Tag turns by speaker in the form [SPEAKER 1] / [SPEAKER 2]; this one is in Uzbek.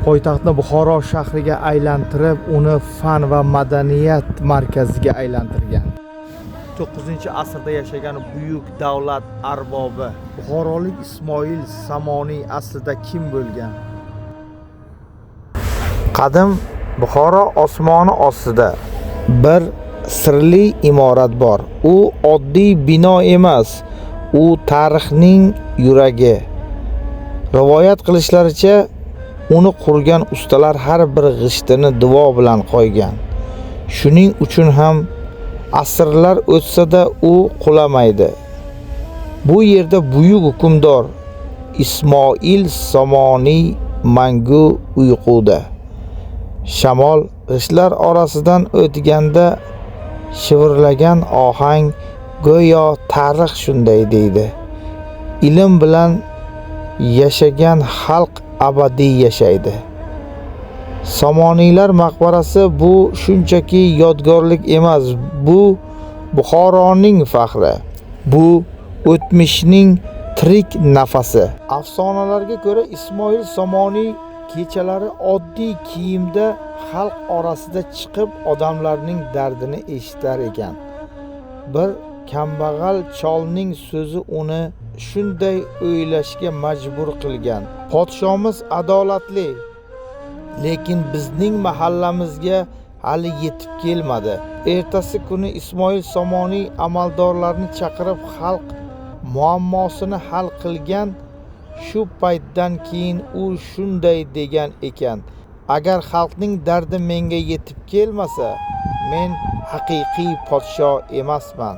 [SPEAKER 1] Poytaxtni Buxoro shahriga aylantirib, uni fan va madaniyat markaziga aylantirgan. 9-asrda yashagan buyuk davlat arbobi buxorolik Ismoil Samoniy aslida kim bo'lgan? Qadim Buxoro osmoni ostida bir sirli imorat bor. U oddiy bino emas, u tarixning yuragi. Rivoyat qilishlaricha, uni qurgan ustalar har bir g'ishtini duo bilan qo'ygan. Shuning uchun ham asrlar o'tsa-da u qulamaydi. Bu yerda buyuk hukmdor Ismoil Somoniy mangu uyquda. Shamol g'ishtlar orasidan o'tganda shivirlagan ohang go'yo tarix shunday deydi: Ilm bilan yashagan xalq abadiy yashaydi. Somoniylar maqbarasi bu shunchaki yodgorlik emas, bu Buxoroning faxri. Bu o'tmishning tirik nafasi. Afsonalarga ko'ra, Ismoil Somoniy kechalari oddiy kiyimda xalq orasida chiqib, odamlarning dardini eshitar ekan. Bir kambag'al cholning so'zi uni shunday o'ylashga majbur qilgan: Podshomiz adolatli, lekin bizning mahallamizga hali yetib kelmadi. Ertasi kuni Ismoil Somoniy amaldorlarni chaqirib, xalq muammosini hal qilgan. Shu paytdan keyin u shunday degan ekan: Agar xalqning dardi menga yetib kelmasa, men haqiqiy podsho emasman.